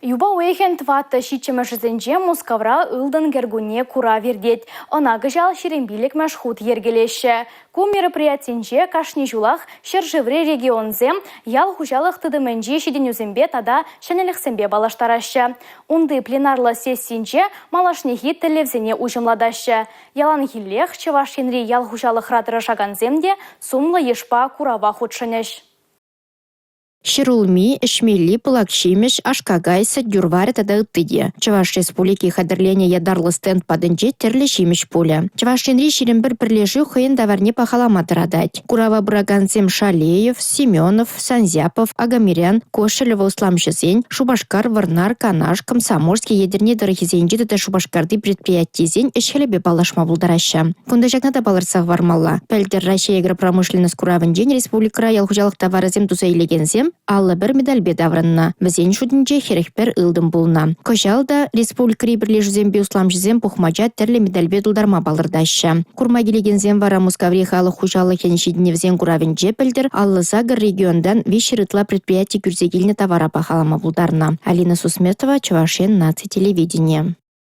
Юпа уйӑхӗн тӑваттӑ ҫиччӗмӗшӗсенче Мускавра Ылтӑн кӗркунне курав иртет. Ӑна кӑҫал 25-мӗш хут йӗркелеҫҫӗ. Ку мероприятинче кашни ҫулах ҫӗршыври регионсем ял хуҫалӑх тытӑмӗнчи ҫитӗнӳсемпе тата ҫӗнӗлӗхсемпе паллаштараҫҫӗ. Унти пленарлӑ сессинче малашнехи тӗллевсене уҫӑмлатаҫҫӗ. Яланхиллех Чӑваш Енри ял хуҫалӑхра тӑрӑшакансем те сумлӑ йышпа курава хутшӑнӗҫ. Ҫӗрулми, ӗҫмелли, пылак ҫимӗҫ, аш-какай, сӗт юр-варӗ тата ытти те. Чӑваш Республики хатӗрленӗ ятарлӑ стенд патӗнче тӗрлӗ ҫимӗҫ пулӗ. Чӑваш Енри 21 пӗрлешӳ хӑйӗн таварне пахалама тӑратать. Курава пыракансем Шалеев, Семенов, Санзяпов, Агамирян, Кошелева усламҫӑсен, Шупашкар, Вӑрнар, Канаш, Комсомольски, Етӗрне тӑрӑхӗсенчи тата Шупашкарти предприятисен ӗҫ-хӗлӗпе паллашма пултараҫҫӗ. Кунта ҫакна та палӑртса хӑвармалла. Пӗлтӗр Раҫҫей агропромышленность куравӗнчен республикӑра ял хуҫалӑх таварӗсем туса илекенсем 51 медальпе таврӑннӑ. Вӗсен шутӗнче 41 ылтӑн пулнӑ. Кӑҫал та республикӑри пӗрлешӳсемпе усламҫӑсем пухмача тӗрлӗ медальпе тултарма палӑртаҫҫӗ. Курма килекенсем вара Мускаври халӑх хуҫалӑхӗн ҫитӗнӗвӗсен куравӗнче пӗлтӗр 58 регионтан 300 ытла предприяти кӳрсе килнӗ тавара пахалама пултарнӑ. Алина Сусметова, Чӑваш Ен наци телевиденийӗ.